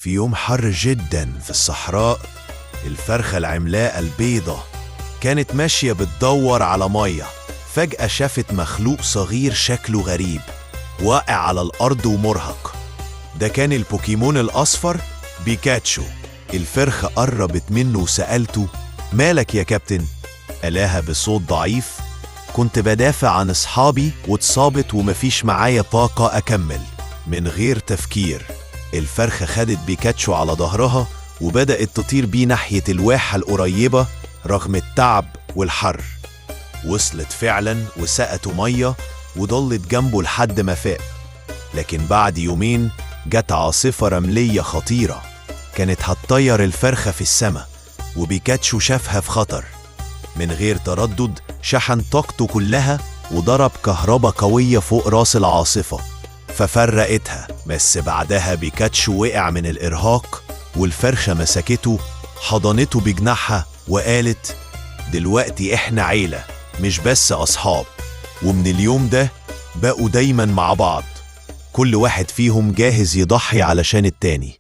في يوم حر جدا في الصحراء، الفرخة العملاقة البيضة كانت ماشية بتدور على مية. فجأة شافت مخلوق صغير شكله غريب واقع على الأرض ومرهق. ده كان البوكيمون الأصفر بيكاتشو. الفرخة قربت منه وسألته: مالك يا كابتن؟ قالها بصوت ضعيف: كنت بدافع عن أصحابي واتصابت ومفيش معايا طاقة أكمل. من غير تفكير الفرخة خدت بيكاتشو على ظهرها وبدأت تطير بيه ناحية الواحة القريبة رغم التعب والحر. وصلت فعلا وسقته مية وضلت جنبه لحد ما فاق. لكن بعد يومين جت عاصفة رملية خطيرة كانت هتطير الفرخة في السماء، وبيكاتشو شافها في خطر. من غير تردد شحن طاقته كلها وضرب كهرباء قوية فوق راس العاصفة ففرقتها. بس بعدها بيكاتشو وقع من الإرهاق، والفرخة مسكته حضنته بجناحها وقالت: دلوقتي إحنا عيلة مش بس أصحاب. ومن اليوم ده بقوا دايما مع بعض، كل واحد فيهم جاهز يضحي علشان التاني.